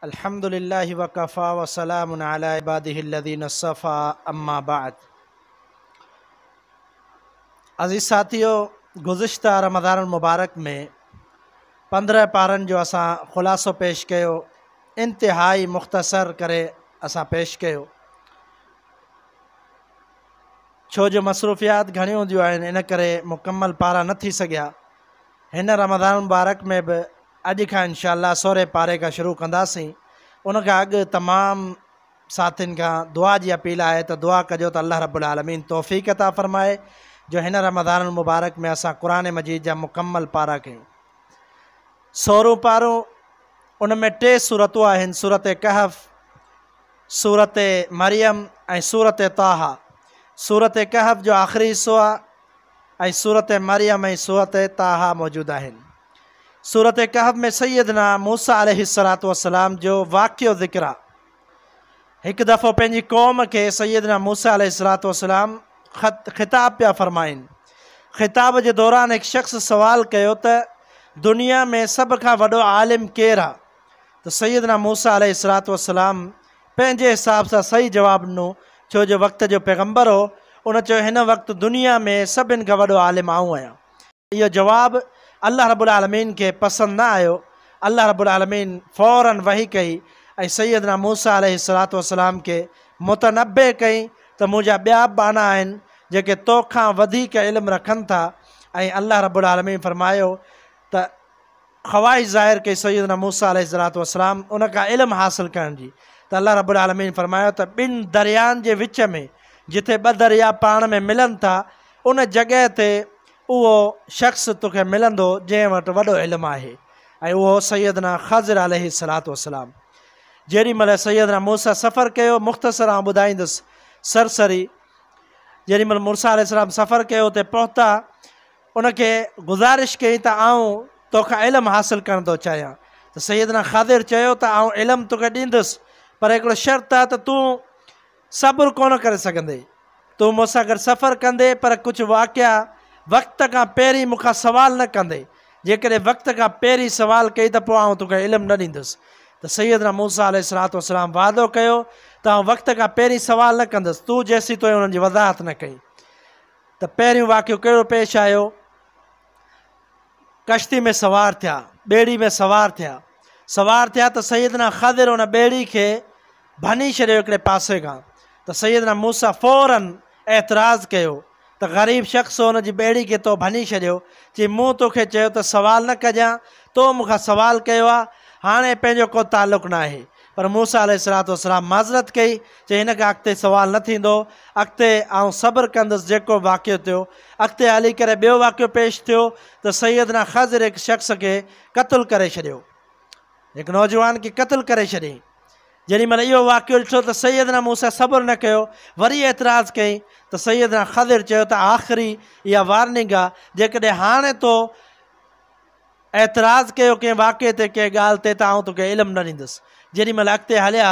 الحمد لله وڪفيٰ وسلام علي عباده الذين اصطفيٰ اما بعد عزيز ساٿيو گذشته رمضان المبارڪ ۾ 15 پارن جو اسان خلاصو پيش ڪيو، انتهائي مختصر ڪري اسان پيش ڪيو، ڇو جو مصروفيات گهڻيون هونديون آهن ان ڪري مڪمل پارا نه ٿي سگهيا. هن رمضان المبارڪ ۾ به اڄ کان انشاء الله سورهين پاري کان شروع ڪنداسين. ان کان اڳ تمام ساٿين کان دعا جي اپيل آهي ته دعا ڪجو ته الله رب العالمين توفيق عطا فرمائي جو هن رمضان المبارڪ ۾ اسان قرآن مجيد جا مڪمل پارا ڪيون. سورهون پارو، ان ۾ ٽي سورتون آهن، سورت ڪهف، سورت مريم ۽ سورت طٰهٰ. سورت ڪهف جو آخري حصو آهي ۽ سورت مريم ۽ سورت طٰهٰ موجود آهن. سورت ڪهف ۾ سيدنا موسيٰ عليه الصلوة والسلام جو واقعو ذڪر آهي. هڪ دفعو پنهنجي قوم کي سيدنا موسيٰ عليه الصلوة والسلام خطاب پيا فرمائن. خطاب جي دوران هڪ شخص سوال ڪيو ته دنيا ۾ سڀ کان وڏو عالم ڪير آ؟ ته سيدنا موسيٰ عليه الصلوة والسلام پنهنجي حساب سان صحيح جواب ڏنو، ڇو جو وقت جو پيغمبر هو، ان چيو هن وقت دنيا ۾ سڀن کان وڏو عالم آئون آهيان. اهو جواب الله رب العالمين کي پسند نه آيو، الله رب العالمين فوراً وحي ڪئي ۽ سيدنا موسيٰ عليه الصلوة والسلام کي متنبه ڪئي ته منهنجا ٻيا به ٻانها آهن جيڪي تو کان وڌيڪ علم رکن ٿا ۽ الله رب العالمين فرمايو ته خواهش ظاهر ڪئي سيدنا موسيٰ عليه الصلوة والسلام ان کان علم حاصل ڪرڻ جي ته الله رب العالمين فرمايو ته ٻن دريائن جي وچ ۾ جتي ٻه درياء پاڻ ۾ ملن ٿا ان جڳهه تي اهو شخص توکي ملندو جنهن وٽ وڏو علم آهي ۽ اهو سيدنا خضر عليه الصلوة والسلام. جيڏي مهل سيدنا موسيٰ سفر ڪيو، مختصر آئون ٻڌائيندس سرسري، جيڏي مهل موسيٰ عليه السلام سفر ڪيو اتي پهتا، ان کي گذارش ڪئي ته آئون توکان علم حاصل ڪرڻ ٿو چاهيان ته سيدنا خضر چيو ته آئون علم توکي ڏيندس پر هڪڙو شرط آهي ته تون صبر ڪونه ڪري سگهندين. تون مون سان گڏ سفر ڪندين پر ڪجهه واقعا وقت کان پهرين مون کان سوال نه ڪندين. جيڪڏهن وقت کان پهرين سوال ڪئي ته پوء آئون توکي علم نه ڏيندس. ته سيدنا موسيٰ عليه الصلوة والسلام وعدو ڪيو ته آئون وقت کان پهرين سوال نه ڪندس، تون جيسين تائين انهن جي وضاحت نه ڪئين. ته پهريون واقعو ڪهڙو پيش آيو؟ ڪشتي ۾ سوار ٿيا، ٻيڙي ۾ سوار ٿيا. سوار ٿيا ته سيدنا خضر ان ٻيڙي کي ڀڃي ڇڏيو هڪڙي پاسي کان ته سيدنا موسيٰ فوراً اعتراض ڪيو ته غريب شخص هو ان جي ٻيڙي کي تو ڀڃي ڇڏيو، چي مون توکي چيو ته سوال نه ڪجان، تو مون کان سوال ڪيو آ، هاڻي پنهنجو ڪو تعلق ناهي. پر موسيٰ عليه الصلوة والسلام معذرت ڪئي، چي هن کان اڳتي سوال نه ٿيندو، اڳتي آئون صبر ڪندس جيڪو به واقعو ٿيو. اڳتي هلي ڪري ٻيو واقعو پيش ٿيو ته سيدنا خضر هڪ شخص کي قتل ڪري ڇڏيو. هڪ نوجوان کي قتل ڪري ڇڏيائين. جيڏي مهل اهو واقعو ڏٺو ته سيدنا موسيٰ صبر نه ڪيو، وري اعتراض ڪيائين ته سيدنا خضر چيو ته آخري اها وارننگ آ، جيڪڏهن هاڻي تو اعتراض ڪيو ڪنهن واقعي تي ڪنهن ڳالهه تي ته آئون توکي علم نه ڏيندس. جيڏي مهل اڳتي هليا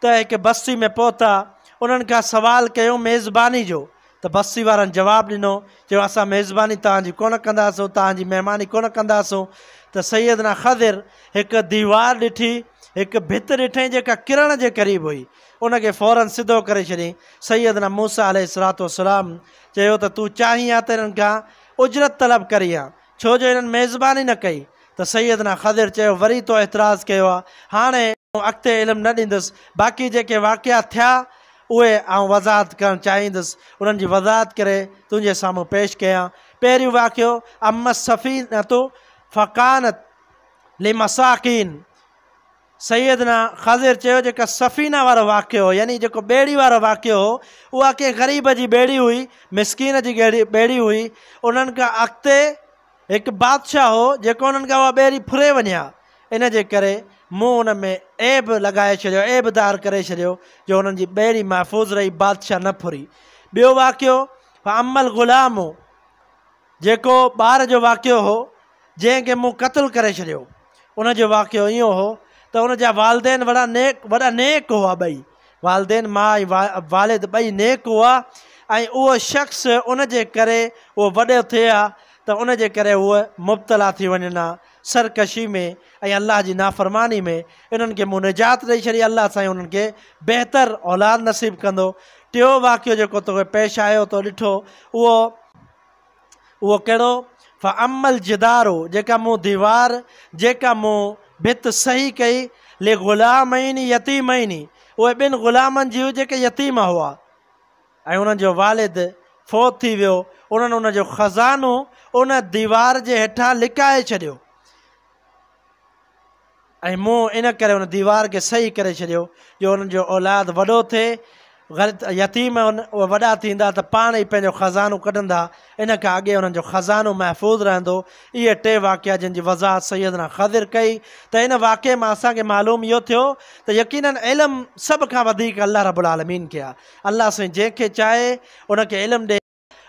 ته هڪ بستي ۾ پهتا، انهن کان سوال ڪيو ميزباني جو ته بستي وارن جواب ڏنو، چيو اسان ميزباني توهان جي ڪونه ڪنداسون، توهان جي مهماني ڪونه ڪنداسون ته سيدنا خضر هڪ ديوار ڏٺي، هڪ ڀت ڏٺئين جيڪا ڪرڻ جي قريب هئي، ان کي فوراً سڌو ڪري ڇڏيائين. سيدنا موسيٰ عليه الصلوة والسلام چيو ته تون چاهين ها ته انهن کان اجرت طلب ڪرين ها، ڇو جو انهن ميزباني نه ڪئي ته سيدنا خضر چيو وري تو اعتراض ڪيو آ، هاڻي آئون اڳتي علم نه ڏيندس، باقي جيڪي واقعا ٿيا اهي آئون وضاحت ڪرڻ چاهيندس، انهن جي وضاحت ڪري تنهنجي سامهون پيش ڪيان. پهريون واقعو، اما السفينة فڪانت لمساڪين، سيدنا خضر چيو جيڪا سفينه وارو واقعو هو يعني جيڪو ٻيڙي وارو واقعو هو اها ڪنهن غريب جي ٻيڙي هئي، مسڪين جي ٻيڙي هئي، انهن کان اڳتي هڪ بادشاهه هو جيڪو انهن کان اها ٻيڙي ڦري وڃي ها، ان جي ڪري مون ان ۾ عيب لڳائي ڇڏيو، عيب دار ڪري ڇڏيو جو انهن جي ٻيڙي محفوظ رهي، بادشاهه نه ڦري. ٻيو واقعو، فاما الغلام، جيڪو ٻار جو واقعو هو، جنهن کي مون قتل ڪري ڇڏيو، ان جو واقعو اهو هو ته ان جا والدين وڏا نيڪ وڏا نيڪ هئا، ٻئي والدين ماء ۽ والد ٻئي نيڪ هئا ۽ اهو شخص ان جي ڪري اهو وڏو ٿئي ها ته ان جي ڪري هو مبتلا ٿي وڃن ها سرڪشي ۾ ۽ الله جي نافرماني ۾، انهن کي مون نجات ڏئي ڇڏي، الله سائين انهن کي بهتر اولاد نصيب ڪندو. ٽيون واقعو جيڪو توکي پيش آيو تو ڏٺو اهو اهو ڪهڙو؟ فاما الجدار جيڪا مون ديوار جيڪا مون ڀت صحيح ڪئي لغلامين يتيمين اهي ٻن غلامن جي هئي جيڪي يتيم هئا ۽ انهن جو والد فوت ٿي ويو انهن ان جو خزانو ان ديوار جي هيٺان لڪائي ڇڏيو. ۽ مون ان ڪري ان ديوار کي صحيح ڪري ڇڏيو جو انهن جو اولاد وڏو ٿئي، غلط يتيم آهن، اهي وڏا ٿيندا ته پاڻ ئي پنهنجو خزانو ڪڍندا، ان کان اڳي انهن جو خزانو محفوظ رهندو. اهي ٽي واقعا جن جي وضاحت سيدنا خضر ڪئي ته ان واقعي مان اسان کي معلوم اهو ٿيو ته يقيناً علم سڀ کان وڌيڪ الله رب العالمين کي آهي، الله سائين جنهن کي چاهي ان کي علم ڏي.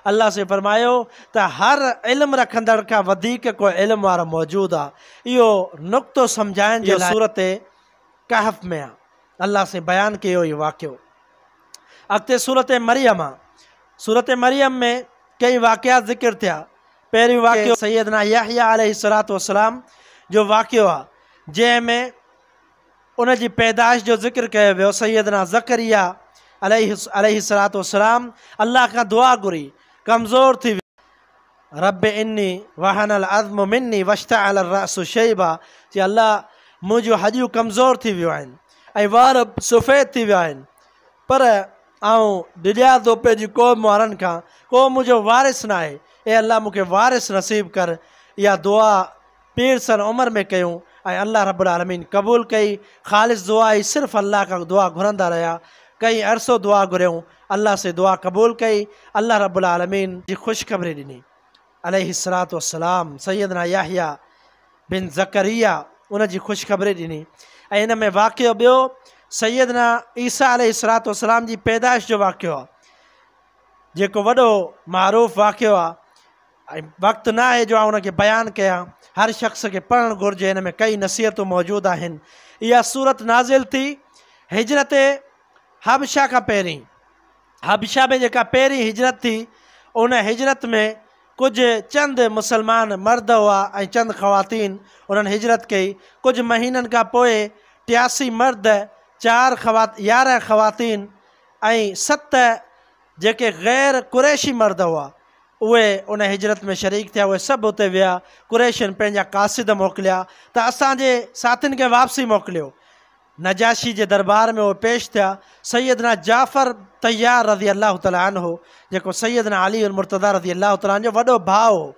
الله سائين فرمايو ته هر علم رکندڙ کان وڌيڪ ڪو علم وارو موجود آ. اهو نقطو سمجهائڻ جي لاء سورت ڪهف ۾ آ. الله سائين بيان ڪيو اهو واقعو. اڳتي سورت مريم آ. سورت مريم ۾ ڪئين واقعات ذڪر ٿيا. پهريون واقعو سيدنا يحيٰ عليه الصلوة والسلام جو واقعو آ جنهن ۾ ان جي پيدائش جو ذڪر ڪيو ويو، سيدنا زڪريا عليه عليه الصلوة والسلام الله کان دعا گهري، ڪمزور ٿي ويو، رب اني وهن العظم مني واشتعل الراس شيبا، چي الله منهنجون هڏيون ڪمزور ٿي ويون آهن ۽ وار سفيد ٿي ويا آهن، پر آئون ڊڄان ٿو پنهنجي قوم وارن کان، ڪو منهنجو وارث ناهي، اي الله مون کي وارث نصيب ڪر، اها دعا پير سر عمر ۾ ڪيون ۽ الله رب العالمين قبول ڪئي، خالص دعا هئي صرف الله کان دعا گهرندا رهيا، ڪئين عرصو دعا گهريائون، الله سائين دعا قبول ڪئي، الله رب العالمين جي خوشخبري ڏني عليه الصلوة والسلام سيدنا يحيٰ بن زڪريا ان جي خوشخبري ڏني ۽ ان ۾ واقعو ٻيو سيدنا عيسيٰ عليه الصلوة والسلام جي پيدائش جو واقعو آهي جيڪو وڏو معروف واقعو آهي ۽ وقت نه آهي جو آئون ان کي بيان ڪيان، هر شخص کي پڙهڻ گهرجي، هن ۾ ڪئي نصيحتون موجود آهن. اها سورت نازل ٿي هجرت حبشه کان پهرين. حبشه ۾ جيڪا پهرين هجرت ٿي، ان هجرت ۾ ڪجهه چند مسلمان مرد هئا ۽ چند خواتين، انهن هجرت ڪئي. ڪجهه مهينن کان پوء 83 مرد، چار 11 خواتين ۽ ست جيڪي غير قريشي مرد هئا، اهي ان هجرت ۾ شريڪ ٿيا، اهي سڀ اتي ويا، قريشن پنهنجا قاصد موڪليا ته اسان جي ساٿين کي واپسي موڪليو. نجاشي جي دربار ۾ اهي پيش ٿيا، سيدنا جعفر طيار رضي الله تعالٰي عنه جيڪو سيدنا علي المرتضيٰ رضي الله تعالٰي عنه جو وڏو ڀاء هو،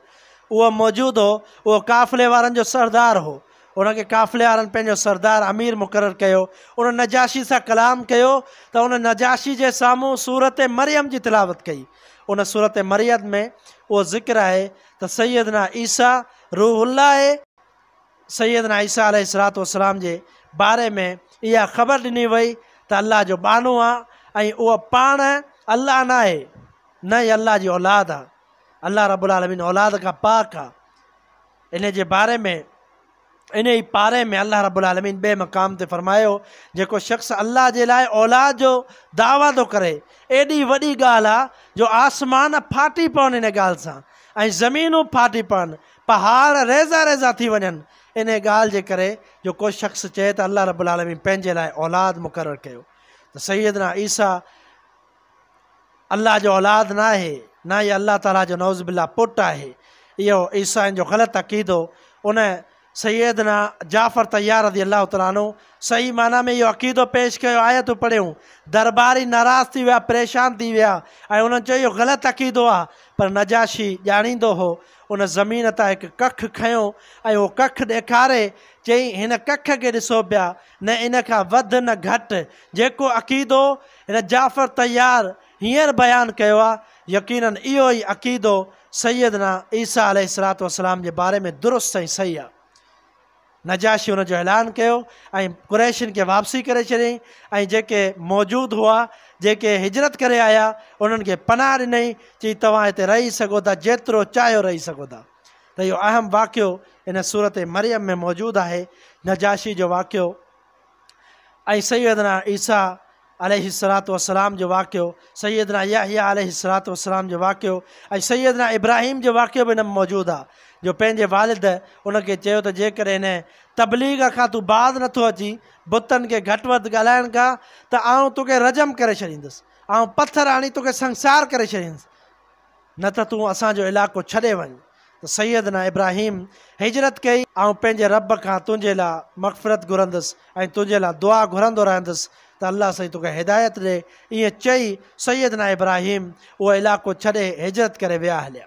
اهو موجود هو، اهو قافلي وارن جو سردار هو، ان کي قافلي وارن پنهنجو سردار امير مقرر ڪيو. ان نجاشي سان ڪلام ڪيو ته ان نجاشي جي سامهون سورت مريم جي تلاوت ڪئي. ان سورت مريم ۾ اهو ذڪر آهي ته سيدنا عيسيٰ روح الله آهي. سيدنا عيسيٰ عليه الصلوة والسلام جي باري ۾ اها خبر ڏني وئي ته الله جو ٻانهو آهي ۽ اهو پاڻ الله ناهي نه ئي الله جي اولاد آهي. الله رب العالمين اولاد کان پاڪ آهي. ان جي باري ۾ ان ئي پاري ۾ الله رب العالمين ٻئي مقام تي فرمايو، جيڪو شخص الله جي لاء اولاد جو دعويٰ ٿو ڪري، ايڏي وڏي ڳالهه آ جو آسمان ڦاٽي پون ان ڳالهه سان ۽ زمينون ڦاٽي پون، پهاڙ ريزا ريزا ٿي وڃن ان ڳالهه جي ڪري جو ڪو شخص چئي ته الله رب العالمين پنهنجي لاء اولاد مقرر ڪيو ته سيدنا عيسيٰ الله جو اولاد نه آهي، نه ئي الله تعاليٰ جو نعوذ بالله پٽ آهي. اهو عيسائين جو غلط عقيدو. ان سيدنا جعفر طيار رضي الله تعاليٰ عنه صحيح معنيٰ ۾ اهو عقيدو پيش ڪيو، آيتون پڙهيون، درباري ناراض ٿي ويا، پريشان ٿي ويا ۽ انهن چيو اهو غلط عقيدو آهي، پر نجاشي ڄاڻيندو هو، ان زمين تان هڪ ڪک کنيو ۽ اهو ڪک ڏيکاري چيائين هن ڪک کي ڏسو پيا، نه ان کان وڌ نه گهٽ، جيڪو عقيدو هن جعفر طيار هينئر بيان ڪيو آهي، يقيناً اهو ئي عقيدو سيدنا عيسيٰ عليه الصلوة والسلام جي باري ۾ درست ۽ صحيح آهي. نجاشي ان جو اعلان ڪيو ۽ قريشين کي واپسي ڪري ڇڏيائين ۽ جيڪي موجود هئا، جيڪي هجرت ڪري آيا، انهن کي پناهه ڏنائين، چي توهان هتي رهي سگهو ٿا، جيترو چاهيو رهي سگهو ٿا. ته اهو اهم واقعو ان سورت مريم ۾ موجود آهي، نجاشي جو واقعو. ۽ سيدنا عيسيٰ عليه الصلوة والسلام جو واقعو، سيدنا يحيٰ عليه الصلوة والسلام جو واقعو ۽ سيدنا ابراهيم جو واقعو به ان ۾ موجود آهي. جو پنهنجي والد ان کي چيو ته جيڪڏهن هن تبليغ کان تون باز نٿو اچين، بتن کي گهٽ وڌ ڳالهائڻ کان، ته آئون توکي رجم ڪري ڇڏيندس، آئون پٿر هڻي توکي سنگسار ڪري ڇڏيندس، نه ته تون اسان جو علائقو ڇڏي وڃ. ته سيدنا ابراهيم هجرت ڪئي. آئون پنهنجي رب کان تنهنجي لاء مغفرت گهرندس ۽ تنهنجي لاء دعا گهرندو رهندس ته الله سائين توکي هدايت ڏي. ائين چئي سيدنا ابراهيم اهو علائقو ڇڏي هجرت ڪري ويا هليا.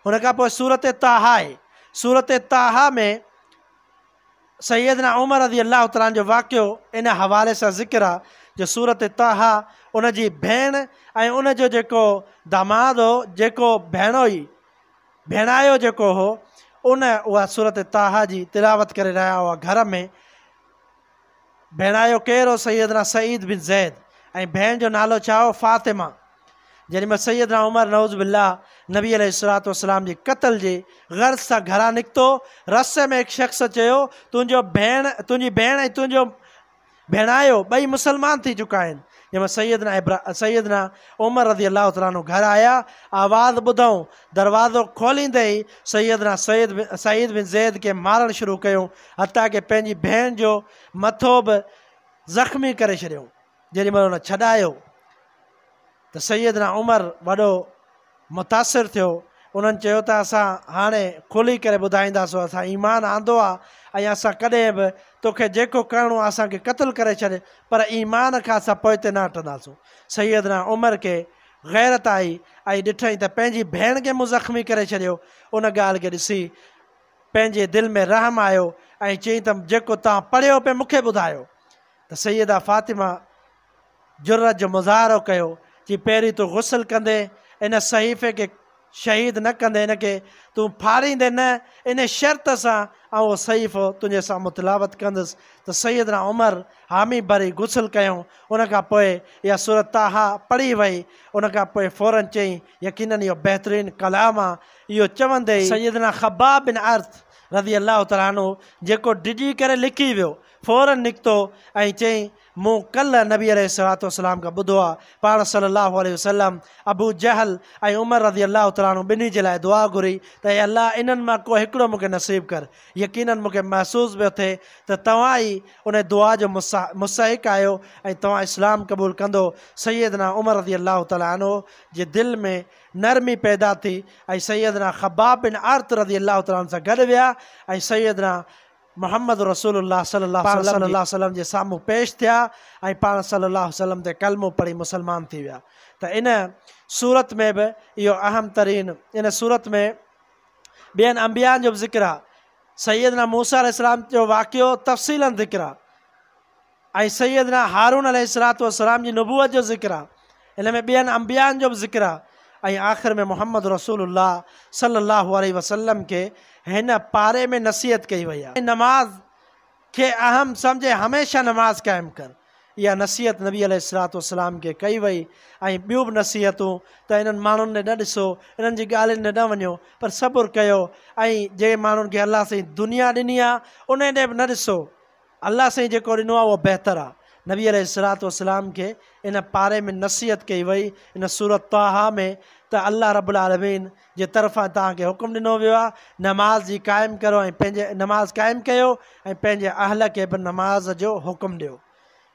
ان کان پوء سورة طٰه آهي. سورة طٰه ۾ سيدنا عمر رضي الله تعالٰي عنه جو واقعو ان حوالي سان ذڪر آ جو سورة طٰه ان جي ڀيڻ ۽ ان جو جيڪو داماد هو جيڪو ڀيڻوئي ڀيڻايو جيڪو هو ان اها سورة طٰه جي تلاوت ڪري رهيا هئا گهر ۾. ڀيڻايو ڪير هو؟ سيدنا سعيد بن زيد ۽ ڀيڻ جو نالو ڇا هو؟ فاطمه. جيڏي مهل سيدنا عمر نعوذ بالله نبي عليه الصلوة والسلام جي قتل جي غرض سان گهران نڪتو، رستي ۾ هڪ شخص چيو، تنهنجو ڀيڻ، تنهنجي ڀيڻ ۽ تنهنجو ڀيڻايو ٻئي مسلمان ٿي چڪا آهن. جنهن مهل سيدنا ابرا سيدنا عمر رضي الله تعالٰي عنه گهر آيا، آواز ٻڌائون، دروازو کوليندي ئي سيدنا سعيد سعيد بن زيد کي مارڻ شروع ڪيائون، حتيٰ ڪه پنهنجي ڀيڻ جو مٿو به زخمي ڪري ڇڏيائون. جيڏي مهل هن ڇڏايو ته سيدنا عمر وڏو متاثر ٿيو. انهن چيو ته اسان هاڻي کولي ڪري ٻڌائينداسون اسان ايمان آندو آهي ۽ اسان ڪڏهن به توکي جيڪو ڪرڻو آهي اسان کي قتل ڪري ڇڏ پر ايمان کان اسان پوئتي نه هٽنداسون. سيدنا عمر کي غيرت آئي ۽ ڏٺائين ته پنهنجي ڀيڻ کي مون زخمي ڪري ڇڏيو. ان ڳالهه کي ڏسي پنهنجي دل ۾ رحم آيو ۽ چيائين ته جيڪو توهان پڙهيو پئي مون کي ٻڌايو. ته سيده فاطمه جرئت جو مظاهرو ڪيو، چي پهرين تون غسل ڪندين، ان صحيفي کي شهيد نه ڪندين، ان کي تون ڦاڙيندين نه، ان شرط سان آئون اهو صحيفو تنهنجي سامهون تلاوت ڪندس ته سيدنا عمر حامي ڀري غسل ڪيائون، ان کان پوء اها سورة طٰه پڙهي وئي، ان کان پوء فوراً چيائين يقيناً اهو بهترين ڪلام آ، اهو چوندي ئي سيدنا خباب بن ارت رضي الله تعالٰي عنه جيڪو ڊڄي ڪري لڪي ويو، فوراً نڪتو ۽ چيائين، مون ڪلهه نبي عليه الصلوة والسلام کان ٻڌو آهي، پاڻ صلّي الله عليه وسلّم ابو جهل ۽ عمر رضي الله تعالٰي عنه ٻنهي جي لاء دعا گهري ته اي الله! انهن مان ڪو هڪڙو مون کي نصيب ڪر، يقيناً مون کي محسوس پيو ٿئي ته توهان ئي ان دعا جو مستحق آهيو ۽ توهان اسلام قبول ڪندو. سيدنا عمر رضي الله تعالٰي عنه جي دل ۾ نرمي پيدا ٿي ۽ سيدنا خباب بن ارت رضي الله تعالٰي عنه سان گڏ ويا ۽ سيدنا محمد رسول الله صلي الله پاڻ صلي الله عليه وسلم جي سامهون پيش ٿيا ۽ پاڻ صلي الله عليه وسلم تي ڪلمو پڙهي مسلمان ٿي ويا ته ان سورت ۾ به اهو اهم ترين ان سورت ۾ ٻين انبيائن جو به ذڪر آهي سيدنا موسيٰ عليه السلام جو واقعو تفصيلاً ذڪر آهي ۽ سيدنا هارون عليه الصلوة والسلام جي نبوت جو ذڪر آهي ان ۾ ٻين انبيائن جو به ذڪر آهي ۽ آخر ۾ محمد رسول الله صلي الله عليه وسلم کي هن پاري ۾ نصيحت ڪئي وئي آهي. نماز کي اهم سمجهي هميشه نماز قائم ڪر اها نصيحت نبي عليه الصلوة والسلام کي ڪئي وئي ۽ ٻيون به نصيحتون ته انهن ماڻهن ڏي نه ڏسو انهن جي ڳالهين ڏي نه وڃو پر صبر ڪيو ۽ جنهن ماڻهن کي الله سائين دنيا ڏني آهي انهن ڏي به نه ڏسو الله سائين جيڪو ڏنو آهي اهو بهتر آهي. نبي عليه الصلوة والسلام کي ان پاري ۾ نصيحت ڪئي وئي ان سورة طه ۾ ته الله رب العالمين جي طرفان توهان کي حڪم ڏنو ويو آهي نماز جي قائم ڪرو ۽ پنهنجي نماز قائم ڪيو ۽ پنهنجي اهل کي به نماز جو حڪم ڏيو.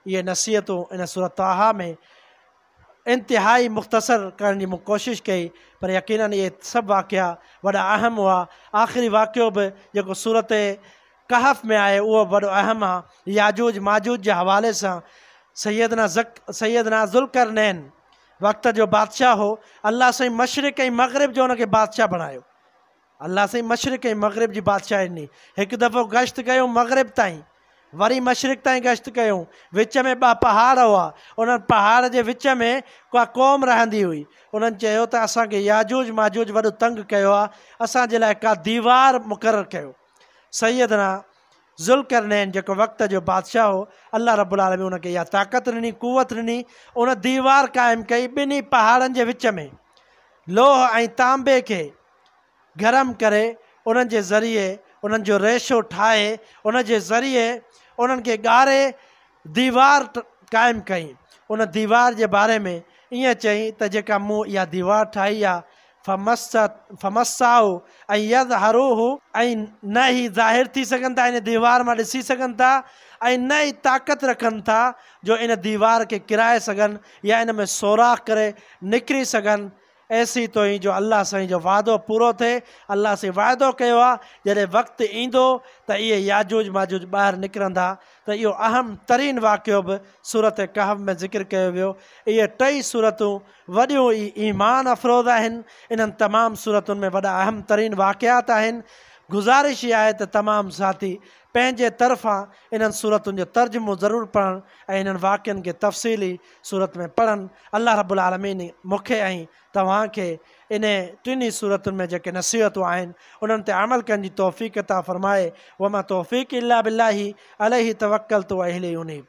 اهي نصيحتون ان سورة طه ۾ انتهائي مختصر ڪرڻ جي مون ڪوشش ڪئي پر يقيناً اهي سڀ واقعا وڏا اهم هئا. آخري واقعو به جيڪو سورة ڪهف ۾ آهي اهو به وڏو اهم آ. ياجوج ماجوج جي حوالي سان سيدنا زڪ سيدنا ذوالقرنين وقت جو بادشاهه هو. الله سائين مشرق ۽ مغرب جو ان کي بادشاهه بڻايو. الله سائين مشرق ۽ مغرب جي بادشاهي ڏني. هڪ دفعو گشت ڪيو مغرب تائين، وري مشرق تائين گشت ڪيو. وچ ۾ ٻه پهاڙ هئا، انهن پهاڙ جي وچ ۾ ڪا قوم رهندي هئي. انهن چيو ته اسان کي ياجوج ماجوج وڏو تنگ ڪيو آهي، اسان جي لاء ڪا ديوار مقرر ڪيو. سيدنا ذوالقرنين جيڪو وقت جو بادشاهه هو، الله رب العالمين ان کي اها طاقت ڏني، قوت ڏني، ان ديوار قائم ڪئي ٻنهي پهاڙن جي وچ ۾، لوهه ۽ تانبي کي گرم ڪري انهن جي ذريعي انهن جو ريشو ٺاهي ان جي ذريعي انهن کي ڳاري ديوار قائم ڪئي. ان ديوار جي باري ۾ ائين چيائين ته جيڪا مون اها ديوار ٺاهي آهي فما استطاعوا ان يظهروه ۽ نه هي ظاهر ٿي سگهن ٿا ان ديوار مان ڏسي سگهن ٿا ۽ نه ئي طاقت رکن ٿا جو ان ديوار کي ڪرائي سگهن يا ان ۾ سوراخ ڪري نڪري سگهن ايسين توئين جو الله سائين جو وعدو پورو ٿئي. الله سائين وعدو ڪيو آهي جڏهن وقت ايندو ته اهي ياجوج ماجوج ٻاهر نڪرندا ته اهو اهم ترين واقعو به سورت ڪهف ۾ ذڪر ڪيو ويو. اهي ٽئي سورتون وڏيون ئي ايمان افروز آهن. انهن تمام سورتن ۾ وڏا اهم ترين واقعات آهن. گذارش اها آهي ته تمام ساٿي پنهنجي طرفان انهن سورتن جو ترجمو ضرور پڙهن ۽ انهن واقعن کي تفصيلي صورت ۾ پڙهن. الله رب العالمين مون کي ۽ توهان کي انهي ٽنهي سورتن ۾ جيڪي نصيحتون آهن انهن تي عمل ڪرڻ جي توفيق عطا فرمائي. وما توفيقي الا بالله عليه توڪلت واليه انيب.